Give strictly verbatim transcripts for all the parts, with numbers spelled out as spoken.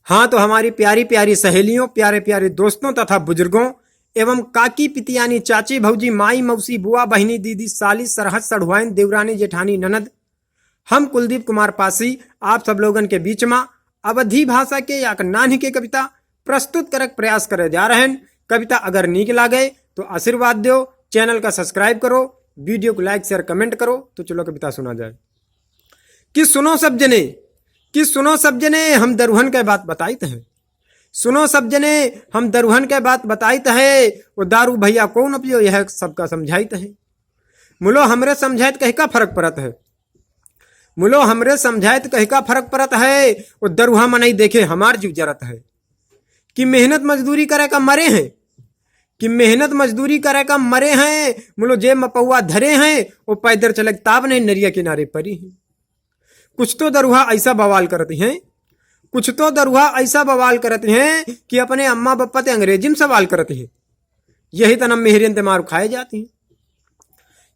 हाँ, तो हमारी प्यारी प्यारी सहेलियों, प्यारे प्यारे दोस्तों तथा बुजुर्गों एवं काकी, पितियानी, चाची, भौजी, माई, मौसी, बुआ, बहिनी, दीदी, साली, सरहद, सढ़ुआइन, देवरानी, जेठानी, ननद, हम कुलदीप कुमार पासी आप सब लोगन के बीच मा अवधी भाषा के एक नान्ही के कविता प्रस्तुत करक प्रयास करे जा रहन। कविता अगर नीक लागे तो आशीर्वाद दो, channel का subscribe करो, video को like, share, comment करो। तो चलो कविता सुना जाए। कि सुनो सब जने, कि सुनो सब जने, हम दरुहन के बात बताइत है। सुनो सब जने, हम दरुहन के बात बताइत है। वो दारू भैया कौन पियो, यह सबका समझाइत है। मुलो हमरे समझाइत कहे का फर्क पड़त है। मुलो हमरे समझाइत कहे का फर्क पड़त है। वो दरुहा मनई देखे हमार जीव जरत है। कि मेहनत मजदूरी करे का मरे हैं, कि मेहनत मजदूरी करे का मरे हैं। मुलो जेब मा पौवा धरे हैं, वो पैदल चले ताब नहीं, नरिया किनारे परी हैं। कुछ तो दरुहा ऐसा बवाल करती हैं, कुछ तो दरुहा ऐसा बवाल करती हैं कि अपने अम्मा बप्पा ते अंग्रेजी में सवाल करती हैं। यही तनम मेहरियन ते मारू खाए जाती हैं,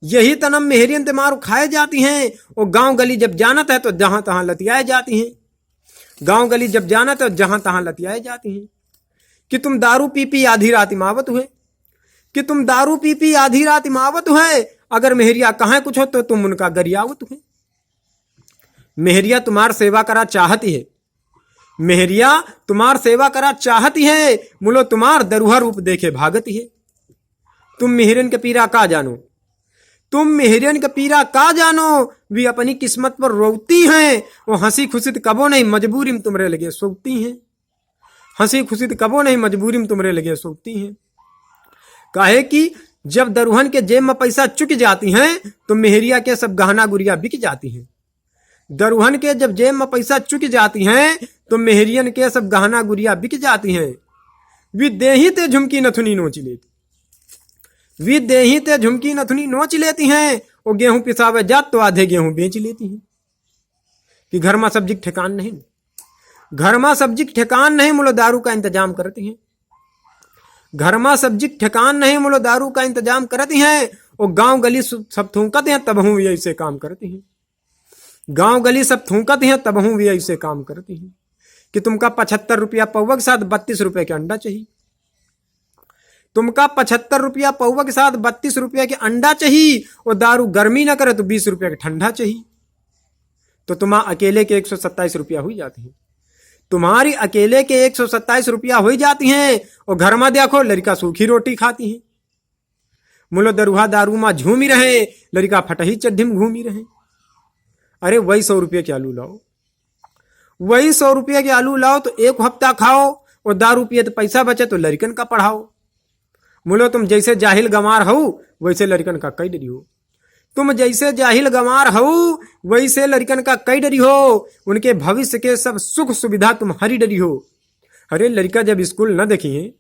यही तनम मेहरियन ते मारू खाए जाती हैं। वो गांव गली जब जानत है तो जहां तहां लतियाए जाती हैं, गांव गली जब जानत है तो जहां तहां लतियाए जाती हैं। कि तुम दारू पी पी आधी रात में आवत हुए, कि तुम दारू पी पी आधी रात में आवत हुए, अगर मेहरिया कहें कुछ हो तो तुम उनका गरियावत हुए। मेहरिया तुम्हार सेवा करा चाहती है, मेहरिया तुम्हार सेवा करा चाहती है, मुलो तुम्हार दरुहा रूप देखे भागती है। तुम मेहरियन के पीरा का जानो, तुम मेहरियन के पीरा का जानो, वी अपनी किस्मत पर रोवती हैं। वो हंसी खुशी त कबो नहीं, मजबूरी में तुमरे लगे सोवती हैं। हंसी खुशी त कबो नहीं, मजबूरी में तुमरे लगे सोवती हैं। काहे कि जब दरुहन के जेब में पैसा चुक जाती हैं, तो मेहरिया के सब गहना गुरिया बिक जाती हैं। दरुहन के जब जेब में पैसा चुक जाती हैं, तो मेहरियन के सब गहना गुरिया बिक जाती हैं। वी देही ते झुमकी नथुनी नोच लेती, वी देही ते झुमकी नथुनी नोच लेती हैं। वो गेहूं पिसावे जात तो आधे गेहूं बेच लेती हैं। कि घर मा सब्जी के ठेकान नहीं, घर मा सब्जी के ठेकान नहीं, मुलो दारू का इंतजाम करती हैं। घर मा सब्जी के ठेकान नहीं, मुलो दारू का इंतजाम करती हैं। वो गांव गली सु-, सब थूकत हैं, तबहूं वी ऐसे काम करती हैं। गांव गली सब थूकत हैं, तबहूं वी ऐसे काम करती हैं। कि तुमका पचहत्तर रुपया पौवा के साथ बत्तीस रुपया के अंडा चाहिए, तुमका पचहत्तर रुपया पौवा के साथ बत्तीस रुपया के अंडा चाहिए, वो दारू गर्मी ना करे तो बीस रुपया के ठंडा चाहिए। तो तुम्हार अकेले के एक सौ सत्ताईस रुपया हुई जाती है, तुम्हारी अकेले के एक सौ सत्ताईस रुपया हुई जाती हैं। और घर मा देखो, लड़का सूखी रोटी खाती हैं। मुलो दरुहा दारू मा झूमी रहे, लड़का फटही चड्ढी में घूमी रहे। अरे वही सौ रुपये के आलू लाओ, वही सौ रुपये के आलू लाओ तो एक हफ्ता खाओ, और दारू पिए तो पैसा बचे तो लड़कन का पढ़ाओ। मुलो तुम जैसे जाहिल गंवार हो, वैसे लड़कन का कई डरी हो। तुम जैसे जाहिल गंवार हो, वैसे लड़कन का कई डरी हो। उनके भविष्य के सब सुख सुविधा तुम हरी डरी हो। अरे लड़का जब स्कूल न देखी है,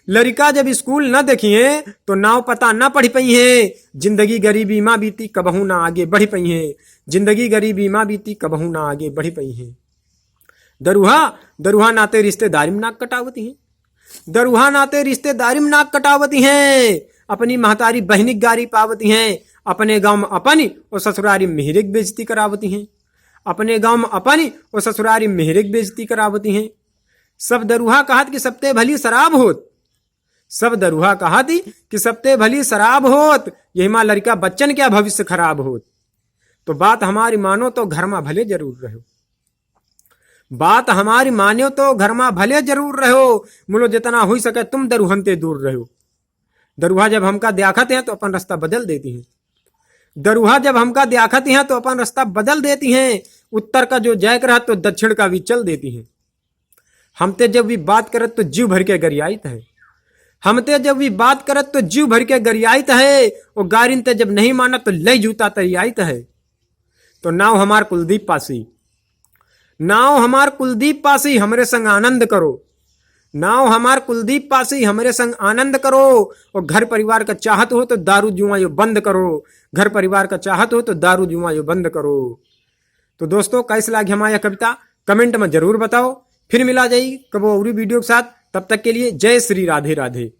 लड़का जब स्कूल न देखी है तो नाव पता न पढ़ पई है। जिंदगी गरीबी मा बीती, कबहू ना आगे बढ़ पई है। जिंदगी गरीबी मा बीती, कबहू ना आगे बढ़ पई है। दरुहा, दरुहा नाते रिश्तेदारी में नाक कटावती हैं। दरुहा नाते रिश्तेदारी में नाक कटावती हैं। अपनी महतारी बहिनी गारी पावती हैं। अपने गांव में अपनी और ससुरारी मेहरे की बेइज्जती करावती हैं। अपने गांव में अपनी और ससुरारी मेहरे की बेइज्जती करावती हैं। सब दरुहा कहत कि सबते भली शराब होत। सब दरुहा कहत कि सबते भली शराब होत। यही मा लड़का बच्चन क्या भविष्य खराब होत। तो बात हमारी मानो तो घर मा भले जरूर रहो। बात हमारी मान्यो तो घर मा भले जरूर रहो। मुलो जितना हुई सके तुम दरुहन ते दूर रहो। दरुहा जब हमका द्याखत हैं तो अपन रास्ता बदल देती हैं। दरुहा जब हमका द्याखत हैं तो अपन रास्ता बदल देती हैं। उत्तर का जो जायक रहत तो दक्षिण का भी चल देती हैं। हमते जब भी बात करत तो जीव भर के गरियाइत है। हमते जब भी बात करत तो जीव भर के गरियाइत है। और गारिन ते जब नहीं मानत तो लई जूता तरियाइत है। तो नाव हमार कुलदीप पासी, नाव हमार कुलदीप पासी, हमरे संग आनंद करो। नाव हमार कुलदीप पासी, हमरे संग आनंद करो। और घर परिवार का चाहत हो तो दारू जुआ यो बंद करो। घर परिवार का चाहत हो तो दारू जुआ यो बंद करो। तो दोस्तों, कैसे लागी हमारी यह कविता, comment में जरूर बताओ। फिर मिला जाई कबो और video के साथ। तब तक के लिए जय श्री राधे राधे।